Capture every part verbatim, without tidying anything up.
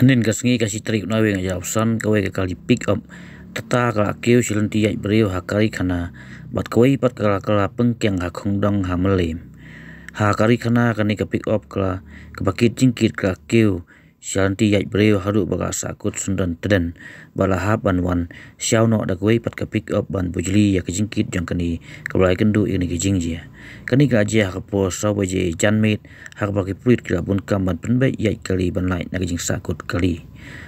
Hynnin ka sngi ka shi tarik u Naiwieng hajar arphew san, kawei ka kali pick up tata ka la kiew shi lynti ïaid briew ha Karikhana, bad kawei pat ka la kylla pynkiang ha Khongdong ha Mylliem. Ha Karikhana kane ka pick up ka la, kaba kit jingkit ka la kiew shi lynti ïaid briew haduh ba ka sahkut syndon tdem, bad la hap ban wan shaw noh da kawei pat ka pick up ban bujli ïa ka jingkit jong kane, kaba la ïakynduh ïa kane ka jingjia. Kane ka la jia ha ka por saw baje janmiet, ha kaba ki pulit ki la bun kam ban pynbeit ïaid kali ban lait na ka jingsahkut kali.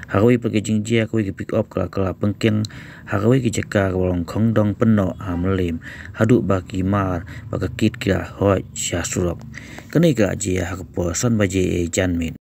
Ha kawei pat ka jingjia, kawei ka pick up ka la kylla pynkiang ha kawei ka jaka kaba long Khongdong Pynnoh ha Mylliem, haduh ba ki mar bad ka kit ki la hoid sha surok. Kane ka la jia ha ka por san baje janmiet.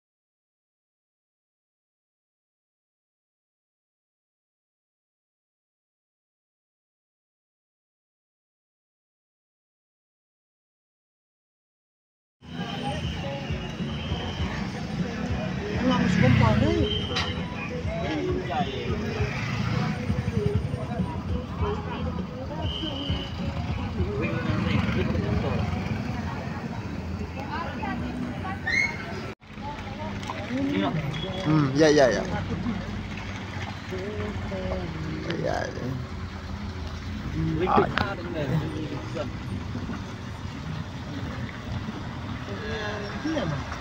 Hmm, ya, ya, ya. Ya, ya. Ah.